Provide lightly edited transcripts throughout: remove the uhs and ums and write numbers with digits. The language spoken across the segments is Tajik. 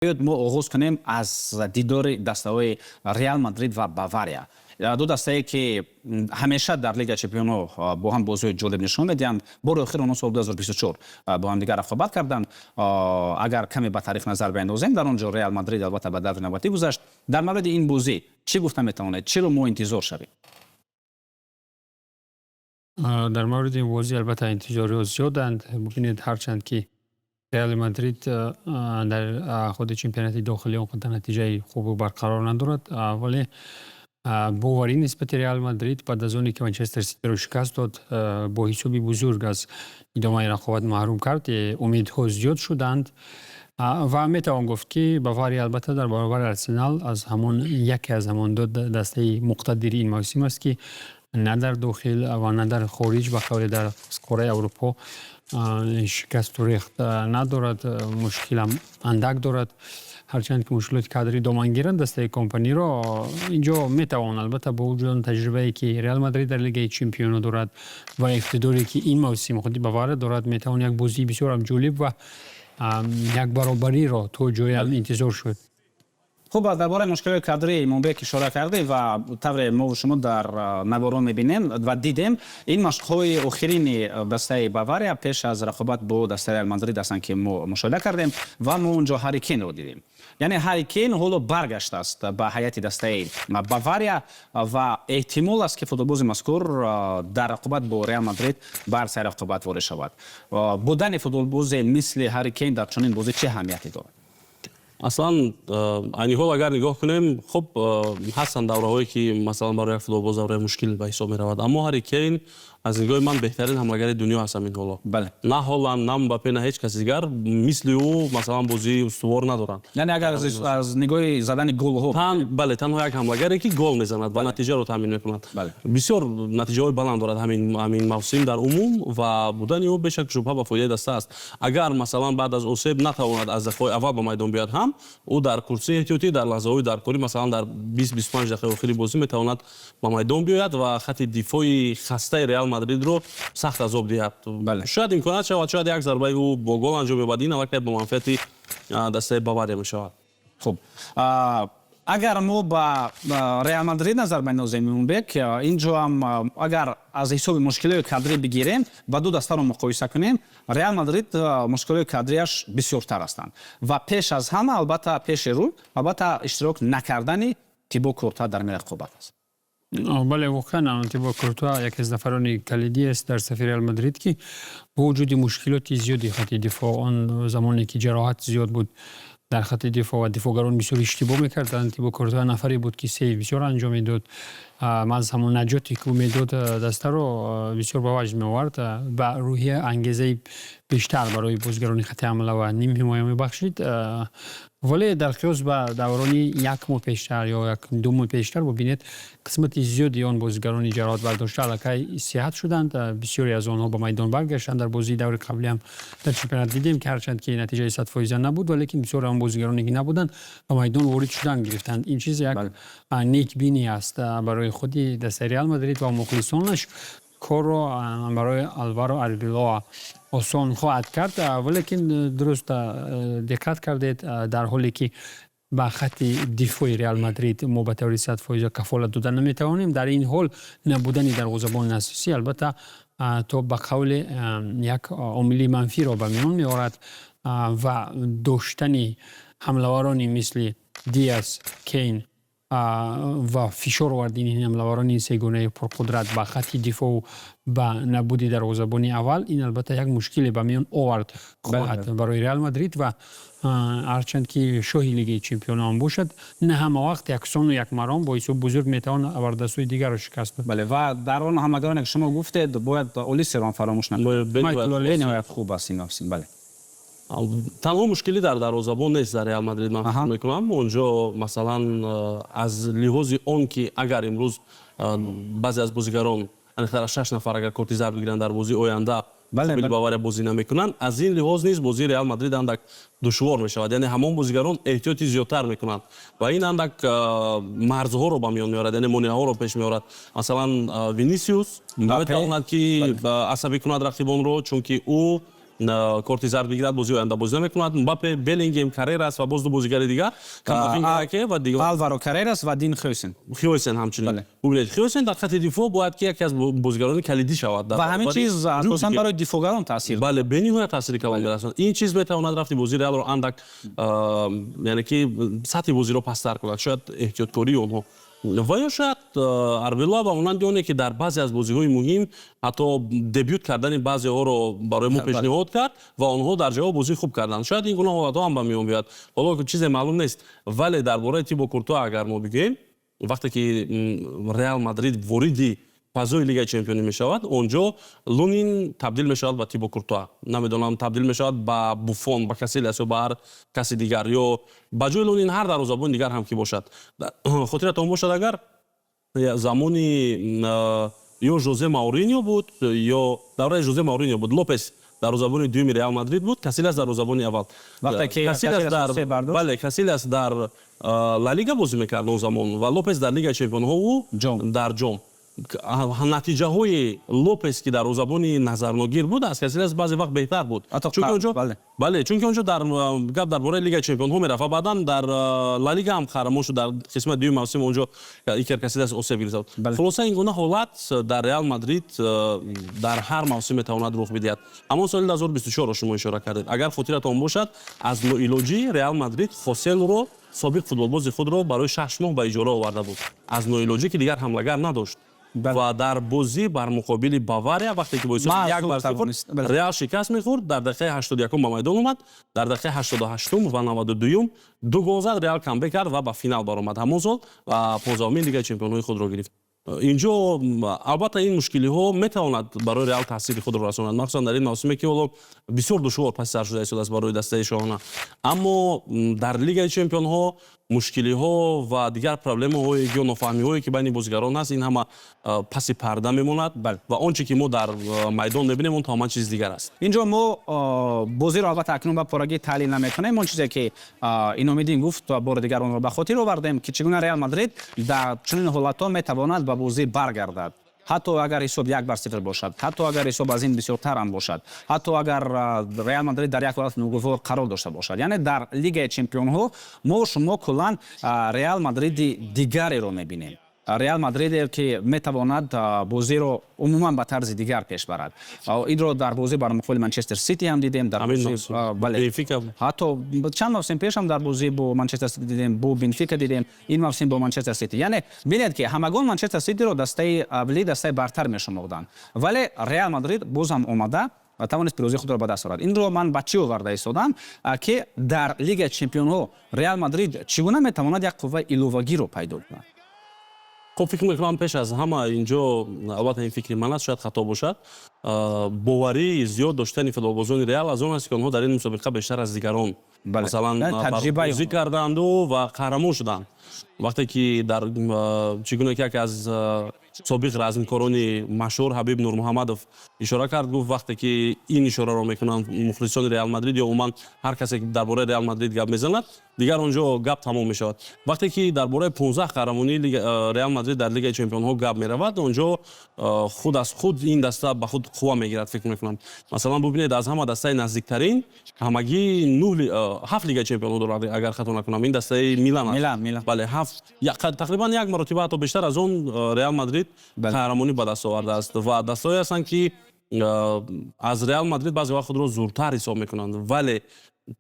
Биёед, мо оғоз кунем аз дидори дастаҳои Реал Мадрид ва Бавария, ду дастае, ки ҳамеша дар Лига чемпионҳо бо ҳам бозиҳои ҷолиб нишон медиҳанд. Бори охир онҳо соли 2024 бо ҳамдигар рақобат карданд. Агар каме ба таърих назар биандозем, дар он ҷо Реал Мадрид, албатта, ба даври навбатӣ гузашт. Дар мавриди ин бозӣ чӣ гуфта метавонед? Чиро мо интизор шавем? Дар мавриди ин бозӣ, албатта, интизориҳо зиёданд. Бубинед, ҳарчанд ки Реали Мадрид дар худи чемпионати дохилӣ он қадар натиҷаи хубу барқарор надорад, вале боварӣ нисбати Реал Мадрид баъд аз оне ки Манчестер Ситиро шикаст дод, бо ҳисоби бузург аз идомаи рақобат маҳрум кард, умедҳо зиёд шуданд. Ва метавон гуфт, ки Бавария, албатта, дар баробари Арсенал аз ҳамон яке аз ҳамон ду дастаи муқтадири ин мавсим аст, ки на дар дохил ва на дар хориҷ, ба қавле дар қораи Аврупо, шикасту рехт надорад, мушкилам андак дорад. Ҳарчанд ки мушкилоти кадрӣ домангиранд дастаи Компаниро. Инҷо метавон, албатта, бо вуҷуди он таҷрибае, ки Реал Мадрид дар Лигаи чемпионо дорад, ва иқтидоре, ки ин мавсим худи Бавария дорад, метавон як бозии бисёрам ҷолиб ва як баробариро то ҷоям интизор шуд. Хуб, дар бораи мушкилоти кадрӣ, Имонбек, ишора кардем ва тавре мо шумо дар наворон мебинем ва дидем, ин машқҳои охирини дастаи Бавария пеш аз рақобат бо дастаи Реал Мадрид ҳастанд, ки мо мушоҳида кардем ва мо онҷо Ҳарри Кейнро дидем. Яъне Ҳарри Кейн ҳоло баргаштааст ба ҳайати дастаи Бавария ва эҳтимол аст, ки футболбози мазкур дар рақобат бо Реал Мадрид ба арсаи рақобат ворид шавад. Будани футболбозе мисли Ҳарри Кейн дар чунин бозӣ чӣ аҳамияте дорад? Аслан, айни ҳол агар нигоҳ кунем, хуб, ҳастанд давраҳое, ки масалан барои як футболбоз давраи мушкил ба ҳисоб меравад, аммо Ҳарри Кейн аз нигоҳи ман беҳтарин ҳамлагари дунё ҳаст ҳамин ҳоло. На Ҳоланд, на Мбаппе, на ҳеҷ каси дигар мисли ӯ, масалан, бозии устувор надоранд. Яъне агар аз нигоҳи задани голҳо. Бале, танҳо як ҳамлагаре, ки гол мезанад ва натиҷаро таъмин мекунад. Бисёр натиҷаҳои баланд дорад ҳамин мавсим дар умум ва будани ӯ бешак шубҳа ба фоидаи даста аст. Агар, масалан, баъд аз осеб натавонад аз дақиқаҳои аввал ба майдон биёяд ҳам, ӯ дар курсии эҳтиётӣ дар лаҳзаҳои даркорӣ, масалан дар 20-25 дақиқаи охири бозӣ, метавонад ба майдон биёяд ва хати дифои хастаи Реал Мадридро сахт азоб диҳад. Шояд имконият шавад, шояд як зарбаи ӯ бо гол анҷом ёбад. Ин аллакай ба манфиати дастаи Бавария мешавад. Хуб, агар мо ба Реал Мадрид назар бандозем, Имонбек, ин ҷо ҳам агар аз ҳисоби мушкилиҳои кадрӣ бигирем ва ду дастаро муқоиса кунем, Реал Мадрид мушкилиҳои кадрияш бисёртар ҳастанд ва пеш аз ҳама, албатта, пеши рӯй, албатта, иштирок накардани Тибо Куртуа дар ин рақобат аст. Бале, воқеан, Тибо Куртуа яке аз нафарони калидӣ аст дар сафи Реал Мадрид, ки бо вуҷуди мушкилоти зиёди хати дифоъ, он замоне ки ҷароҳат зиёд буд дар хати дифоъ ва дифоъгарон бисёр иштибоҳ мекарданд, Тибо Куртуа нафаре буд, ки сейв бисёр анҷом медод. Маҳз ҳамон наҷоте, ки ӯ медод, дастаро бисёр ба ваҷд меовард, ба рӯҳия ангезаи бештар барои бозигарони хати ҳамла ва нимҳимоя мебахшид. Вале дар қиёс ба даврони як моҳ пештар ё як 2 моҳ пештар, бубинед, қисмати зиёди он бозигарони ҷароҳат бардошта аллакай сиҳат шуданд, бисёре аз онҳо ба майдон баргаштанд. Дар бозии даври қаблӣ ҳам дар чемпионат дидем, ки ҳарчанд ки натиҷаи 100-фоиза набуд, валекин бисёре он бозигароне, ки набуданд, ба майдон ворид шудан гирифтанд. Ин чиз як некбинӣ аст барои худи дастаи Реал Мадрид ва мухлисонаш, корро барои Алваро Арбелоа осон хоҳад кард. Валекин дуруст диққат кардед, дар ҳоле ки ба хатти дифои Реал Мадрид мо ба таври 100-фоиза кафолат дода наметавонем, дар ин ҳол набудани дарвозабони асосӣ, албатта, то ба қавле як омили манфиро ба миён меорад ва доштани ҳамлаварони мисли Диас, Кейн ва фишор овардани ин ҳамлаварони сегонаи пурқудрат ба хатти дифоъу ба набуди дарвозабони аввал, ин, албатта, як мушкиле ба миён овард хоҳад барои Реал Мадрид. Ва ҳарчанд ки шоҳи Лигаи чемпионон бошад, на ҳама вақт яксону якмаром бо ҳисоби бузург метавон абардастҳои дигарро шикаст дод. Бале, ва дар он ҳамлагароне, ки шумо гуфтед, бояд Олисеро фаромӯш накунед, бениҳоят хуб аст ин мавсим, бале. Танҳо мушкилӣ дар дарвозабон нест дар Реал Мадрид, ман фикр мекунам. Онҷо, масалан, аз лиҳози он ки агар имрӯз баъзе аз бозигарон, аниқтар шаш нафар, агар корти зард бигиранд, дар бозии оянда қобили Бавария бозӣ намекунанд. Аз ин лиҳоз низ бозии Реал Мадрид андак душвор мешавад, яъне ҳамон бозигарон эҳтиёти зиёдтар мекунанд ва ин андак марзҳоро ба миён меорад, яъне монеаҳоро пеш меорад. Масалан, Винисиус наметавонад, ки асабӣ кунад рақибонро, чунки ӯ Корти зард бигирад, бозии оянда бозӣ намекунад. Мбаппе, Беллингем, Каррерас ва боз ду бозигари дигар, Камавинга ва дигар. Алваро Каррерас ва Дин Хёсен. Хёсен ҳамчунин. Бубинед, Хёсен дар хати дифоъ бояд ки яке аз бозигарони калидӣ шавад. Ва ҳамин чиз асосан барои дифоъгарон таъсир. Бале, бениҳоят таъсири калон мерасонад. Ин чиз метавонад рафти бозии Реалро андак, яъне ки сатҳи бозиро пасттар кунад, шояд эҳтиёткории онҳо ва ё шояд Арбелоа ба монанди оне ки дар баъзе аз бозиҳои муҳим ҳатто дебют кардани баъзеҳоро барои мо пешниҳод кард ва онҳо дар ҷавоб бозии хуб карданд, шояд ин гуна ҳолатҳо ҳам ба миён биёяд. Ҳоло чизе маълум нест, вале дар бораи Тибо Куртуа агар мо бигӯем, вақте ки Реал Мадрид вориди фазои Лигаи чемпионӣ мешавад, он ҷо Лунин табдил мешавад ба Тибо Куртуа, намедонам, табдил мешавад ба Буфон, ба Касилиас ё ба ҳар каси дигар, ё ба ҷои Лунин ҳар дарвозабони дигар ҳам ки бошад. Хотиратон бошад, агар замони ё Жозе Мауриньо буд, ё давраи Жозе Мауриньо буд, Лопес дарвозабони дуюми Реал Мадрид буд, Касилиас дарвозабони аввал. Бале, Касилиас дар Ла Лига бозӣ мекард он замон ва Лопес дар Лигаи чемпионҳову дар ҷом. Натиҷаҳои Лопес, ки дарвозабони назарногир буд, аз Касилиас баъзе вақт беҳтар буд, бале, чунки он ҷо дар гап дар бораи Лигаи чемпионҳо мерафт ва баъдан дар Ла Лига ҳам қаҳрамон шуд. Дар қисмати дуюми мавсим он ҷо Икер Касилиас осеб гирифта буд. Хулоса, ин гуна ҳолат дар Реал Мадрид дар ҳар мавсим метавонад рух бидиҳад. Ҳамон соли 2024-ро шумо ишора кардед, агар хотиратон бошад, аз ноилоҷӣ Реал Мадрид Хоселро, собиқ футболбози худро, барои 6 моҳ ба иҷора оварда буд, аз ноилоҷӣ, ки дигар ҳамлагар надошт. Ва дар бозӣ бар муқобили Бавария, вақте ки бо ҳисоби 1-0 Реал шикаст мехӯрд, дар дақиқаи 81-ум ба майдон омад, дар дақиқаи 88-ум ва 92-юм ду гол зад, Реал камбек кард ва ба финал баромад ҳамон сол ва 15-умин Лигаи чемпионҳои худро гирифт. Инҷо албатта ин мушкилиҳо метавонад барои Реал таъсири худро расонад, махсусан дар ин мавсиме, ки ҳоло бисёр душвор паси сар шуда истодааст барои дастаи шоҳона. Аммо дар Лигаи чемпионҳо мушкилиҳо ва дигар проблемаҳое ё нофаҳмиҳое, ки байни бозигарон ҳаст, ин ҳама паси парда мемонад ва он че ки мо дар майдон мебинем, он тамоман чизи дигар аст. Инҷо мо бозиро албатта акнун ба поррагӣ таҳлил намекунем. Он чизе ки Иномиддин гуфт, бори дигар онро ба хотир овардем, ки чӣ гуна Реал Мадрид дар чунин ҳолатҳо метавонад ба бозӣ баргардад, ҳатто агар ҳисоб 1-0 бошад, ҳатто агар ҳисоб аз ин бисёртар ҳам бошад, ҳатто агар Реал Мадрид дар як ҳолати ногувор қарор дошта бошад. Яъне дар Лигаи чемпионҳо мо шумо куллан Реал Мадриди дигареро мебинем, Реал Мадриде, ки метавонад бозиро умуман ба тарзи дигар пеш барад. Инро дар бозӣ бар муқобили Манчестер Сити ҳам дидем, дар бале, ҳатто чанд мавсим пеш ҳам дар бозӣ бо Манчестер Сити дидем, бо Бенфика дидем, ин мавсим бо Манчестер Сити. Яъне бинед, ки ҳамагон Манчестер Ситиро дастаи аввали, дастаи бартар мешуморданд, вале Реал Мадрид боз ҳам омада ва тавонист пирӯзии худро ба даст орад. Инро ман ба чӣ оварда истодам, ки дар Лигаи чемпионҳо Реал Мадрид чӣ гуна метавонад як қувваи иловагиро пайдо кунад? Хуб, фикр мекунам, пеш аз ҳама инҷо, албатта ин фикри ман аст, шояд хато бошад, боварии зиёд доштани футболбозони Реал аз он аст, ки онҳо дар ин мусобиқа бештар аз дигарон, масалан, бозӣ карданду ва қаҳрамон шуданд. Вақте ки дар чӣ гуна ки яке аз собиқ размкорони машҳур, Ҳабиб Нурмуҳаммадов, ишора кард, гуфт, вақте ки ин ишораро мекунанд мухлисони Реал Мадрид ё умуман ҳар касе ки дар бораи Реал Мадрид гап мезанад, дигар он ҷо гап тамом мешавад. Вақте ки дар бораи 15 қаҳрамонии Реал Мадрид дар Лигаи чемпионҳо гап меравад, он ҷо худ аз худ ин даста ба худ қувва мегирад, фикр мекунам. Масалан, бубинед, аз ҳама дастаи наздиктарин ҳамагӣ ҳафт Лигаи чемпионҳо дорад, агар хато накунам, ин дастаи Милан аст. Бале, ҳафт, тақрибан як маротиба, ҳатто бештар аз он Реал Мадрид қаҳрамонӣ ба даст овардааст. Ва дастаҳое ҳастанд, ки аз Реал Мадрид баъзе вақт худро зуртар ҳисоб мекунанд, вале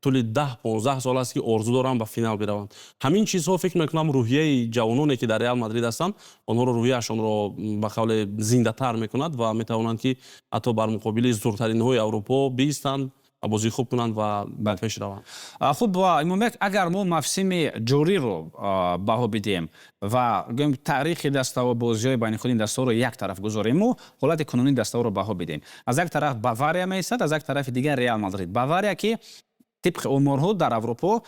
тӯли 10-15 сол аст, ки орзу доранд ба финал бираванд. Ҳамин чизҳо, фикр мекунам, рӯҳияи ҷавононе, ки дар Реал Мадрид ҳастанд, онҳоро, рӯҳияшонро ба қавле зиндатар мекунад ва метавонанд, ки ҳатто бар муқобили зуртаринҳои Аврупо биистанд, бозии хуб кунанд ва ба пеш раванд. Хуб, Имомбек, агар мо мавсими ҷориро баҳо бидиҳем ва гӯем, таърихи даставу бозиҳои байни худи ин дастаҳоро як тараф гузориму ҳолати кунунии дастаҳоро баҳо бидиҳем, аз як тараф Бавария меистад, аз як тарафи дигар Реал Мадрид. Бавария, ки тибқи оморҳо дар Аврупо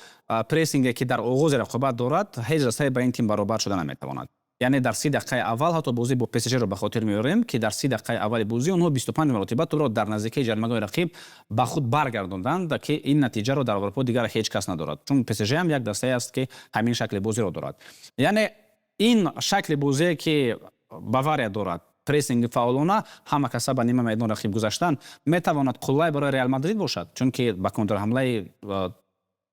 прессинге, ки дар оғози рақобат дорад, ҳеҷ дастае ба ин тим баробар шуда наметавонад. Яъне дар 30 дақиқаи аввал, ҳатто бозӣ бо ПСЖ-ро ба хотир меорем, ки дар 30 дақиқаи аввали бозӣ онҳо 25 маротиба тӯбро дар наздикии ҷаримагоҳи рақиб ба худ баргардонданд, ки ин натиҷаро дар Аврупо дигар ҳеҷ кас надорад, чун ПСЖ ҳам як дастае аст, ки ҳамин шакли бозиро дорад. Яъне ин шакли бозие, ки Бавария дорад. прессинги фаъолона ҳама каса ба нима майдон рақиб гузаштан метавонад қуллай барои Реал Мадрид бошад, чунки ба контрҳамлаи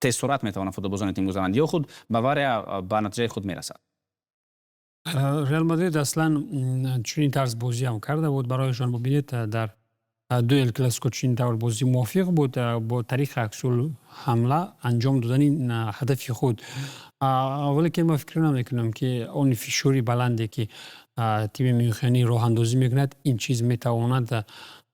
тезсуръат метавонад футболбозони тим гузаранд ё худ Бавария ба натиҷаи худ мерасад. Реал Мадрид аслан чунин тарз бозӣ ҳам карда буд барояшон. Бубинед, дар ду Эл Классико чунин тавр бозӣ мувофиқ буд бо тариқи аксул ҳамла анҷом додани ҳадафи худ. Валекин ман фикр намекунам, ки он фишори баланде, ки тими мюнхенӣ роҳандозӣ мекунад, ин чиз метавонад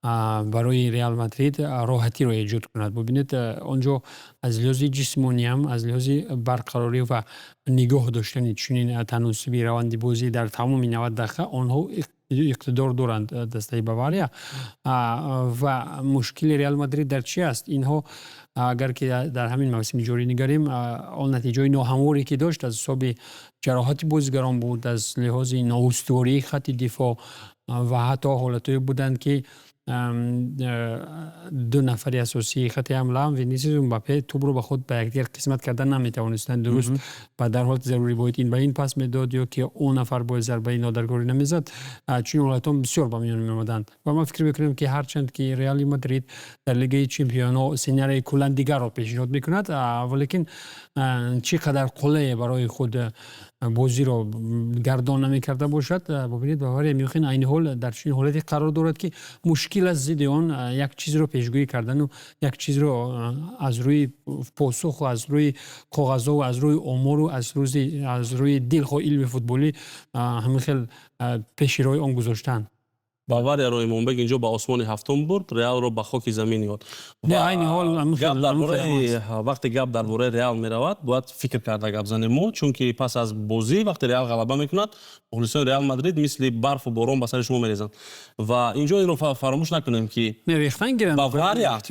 барои Реал Мадрид роҳатиро эҷод кунад. Бубинед, он ҷо аз лиҳози ҷисмониам, аз лиҳози барқарорӣ ва нигоҳ доштани чунин таносуби раванди бозӣ дар тамоми 90 дақиқа онҳо иқтидор доранд, дастаи Бавария. Ва мушкили Реал Мадрид дар чи аст? Инҳо агар ки дар ҳамин мавсими ҷорӣ нигарем, он натиҷаҳои ноҳамворе, ки дошт, аз ҳисоби ҷароҳати бозигарон буд, аз лиҳози ноустувории хатти дифоъ ва ҳатто ҳолатҳое буданд, ки ду нафари асосии хати ҳамла, Винисиус, Мбаппе, тӯбро ба худ ба якдигар қисмат карда наметавонистанд дуруст ва дар ҳолати зарурӣ бояд ин ба ин пас медод ё ки он нафар бояд зарбаи нодаргорӣ намезад. Чунин ҳолатҳо бисёр ба миён меомаданд ва ман фикр мекунам, ки ҳарчанд ки Реали Мадрид дар Лигаи чемпионҳо сценарии куллан дигарро пешниҳод мекунад, валекин чӣ қадар қуллае барои худ бозиро гардон намекарда бошад, бубинед, Бавария Мюнхен айни ҳол дар чунин ҳолате қарор дорад, ки мушкил аст зидди он як чизро пешгӯӣ кардану як чизро аз рӯи посуху аз рӯи коғазову аз рӯи омору аз рӯи дилхоҳ илми футболӣ ҳамин хел пеши роҳи он гузоштан. Баварияро Имонбек инҷо ба осмони ҳафтум бурд, Реалро ба хоки замин ёд. Айни ҳол Вақте гап дар бораи Реал меравад, бояд фикр карда гап занем мо, чунки пас аз бозӣ, вақте Реал ғалаба мекунад, мухлисони Реал Мадрид мисли барфу борон ба сари шумо мерезанд. Ва инҷо инро фаромӯш накунем, ки Бавария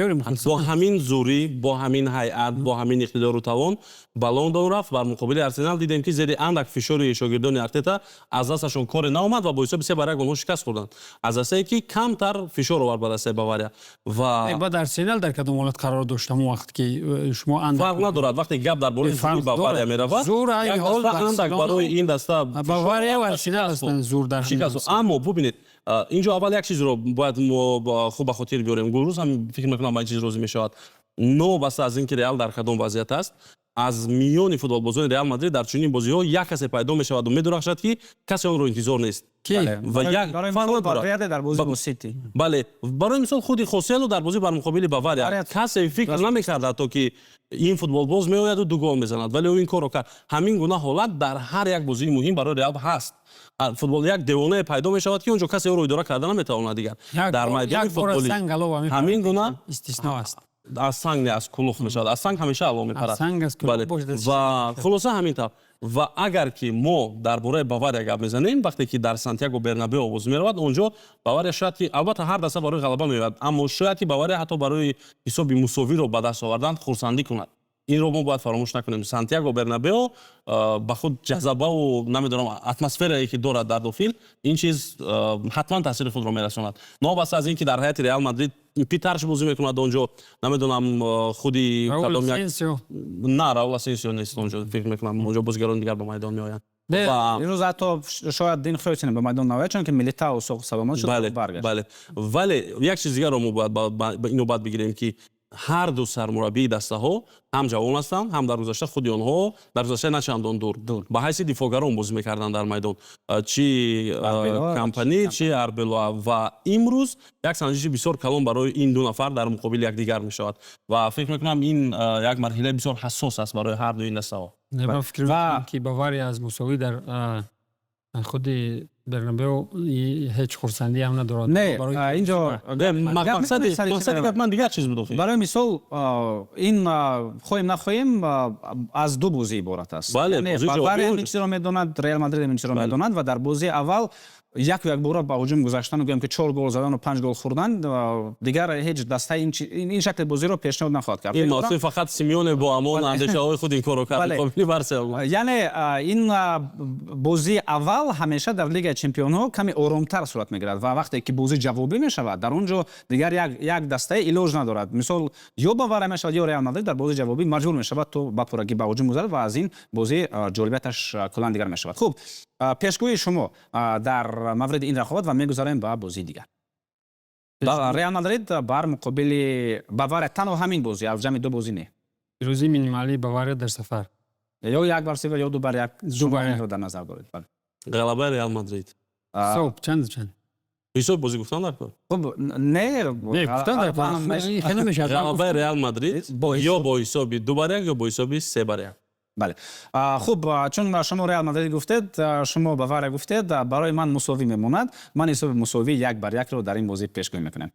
бо ҳамин зӯрӣ, бо ҳамин ҳайат, бо ҳамин иқтидору тавон ба Лондон рафт. Бар муқобили Арсенал дидем, ки зери андак фишори шогирдони Артета аз дасташон коре наомад ва бо ҳисоби 3-1 онҳо шикаст хӯрданд аз дастае, ки камтар фишор овард ба дастаи Бавария. Ва баъд Арсенал дар кадом ҳолат қарор дошт ҳамон вақт, ки шумо Фарқ надорад. Вақте гап дар бораи зӯри Бавария меравад, андак барои ин даста Бавария ва Арсенал ҳастанд зур дар шикаст. Аммо бубинед, инҷо аввал як чизро бояд мо хуб ба хотир биёрем. Гулрӯз ҳам, фикр мекунам, ба ин чиз розӣ мешавад. Новобаста аз ин ки Реал дар кадом вазъият аст, аз миёни футболбозони Реал Мадрид дар чунин бозиҳо як касе пайдо мешаваду медурахшад, ки касе онро интизор нест. Ва як дар бозӣ бо Сити. Бале, барои мисол, худи Хоселу дар бозӣ бар муқобили Бавария касе фикр намекард ҳатто, ки ин футболбоз меояду ду гол мезанад, вале ӯ ин корро кард. Ҳамин гуна ҳолат дар ҳар як бозии муҳим барои Реал ҳаст. Футбол як девонае пайдо мешавад, ки он ҷо касе ӯро идора карда наметавонад дигар дар майдони футболӣ. Ҳамин гуна Истисно аст. Аз санг не, аз кулух мешавад. Аз санг ҳамеша ало мепарад. Ва хулоса, ҳамин тавр. Ва агар ки мо дар бораи Бавария гап мезанем, вақте ки дар Сантьяго Бернабео бозӣ меравад, он ҷо Бавария шояд ки, албатта, ҳар даста барои ғалаба меояд, аммо шояд ки Бавария ҳатто барои ҳисоби мусовиро ба даст овардан хурсандӣ кунад. Инро мо бояд фаромӯш накунем. Сантьяго Бернабео ба худ ҷазабаву, намедонам, атмосферае, ки дорад дар дохил, ин чиз ҳатман таъсири худро мерасонад. Новобаста аз ин ки дар ҳайати Реал Мадрид Питарш бозӣ мекунад он ҷо, намедонам, худи на, Раул Асенсио нест он ҷо, фикр мекунам, он ҷо бозигарони дигар ба майдон меоянд. Имрӯз ҳатто шояд Дин Хёйтен ба майдон наояд, чунки Милитао саломат шуд. Бале, вале як чиз дигарро мо бояд ба инобат бигирем, ки ҳар ду сармураббии дастаҳо ҳам ҷавон ҳастанд, ҳам дар гузашта худи онҳо, дар гузаштаи на чандон дур, ба ҳайси дифоъгарон бозӣ мекарданд дар майдон, чи Компани, чи Арбелоа. Ва имрӯз як санҷиши бисёр калон барои ин ду нафар дар муқобили якдигар мешавад ва фикр мекунам, ин як марҳилаи бисёр ҳассос аст барои ҳар дуи ин дастаҳо. Ман фикр мекунам, ки Бавария аз мусовӣ дар худи Бернабео ҳеҷ хурсандӣ ҳам надорад. Не, инҷо Мақсади гап ман дигар чиз буд. Барои мисол, ин, хоҳем нахоҳем, аз ду бозӣ иборат аст. Бавария ин чизро медонад, Реал Мадрид ин чизро медонад. Ва дар бозии аввал яку якбора ба ҳуҷум гузаштану, гӯем ки, чор гол задану панҷ гол хӯрдан, дигар ҳеҷ дастаи ин шакли бозиро пешниҳод нахоҳад кард. Ин мавсим фақат Симеоне бо ҳамон андешаҳои худ ин корро кард муқобили Барселона. Яъне ин бозии аввал ҳамеша дар Лигаи чемпионҳо каме оромтар сурат мегирад ва вақте ки бозӣ ҷавобӣ мешавад, дар он ҷо дигар як дастаи илоҷ надорад. Мисол, ё Бавария мешавад, ё Реал Мадрид дар бозии ҷавобӣ маҷбур мешавад, то ба пуррагӣ ба ҳуҷум гузарад ва аз ин бозӣ ҷолибияташ куллан дигар мешавад. Хуб, пешгӯии шумо дар мавриди ин рақобат ва мегузарем ба бозии дигар. Реал Мадрид бар муқобили Бавария, танҳо ҳамин бозӣ, аз ҷамъи ду бозӣ не. Пирӯзии минималии Бавария дар сафар. Ё 1-0 ё 2-1. 2-1. Дар назар доред, бале. Ғалабаи Реал Мадрид. Ҳисоб чанд чанд? Ҳисоби бозӣ гуфтан дар кор? Хуб, не. Не, гуфтан дар кор, хеле мешавад. Ғалабаи Реал Мадрид ё бо ҳисоби 2-1 ё бо ҳисоби 3-1. Бале, хуб, чун шумо Реал Мадрид гуфтед, шумо Бавария гуфтед, барои ман мусовӣ мемонад. Ман ҳисоби мусовӣ 1-1-ро дар ин бозӣ пешгӯӣ мекунам.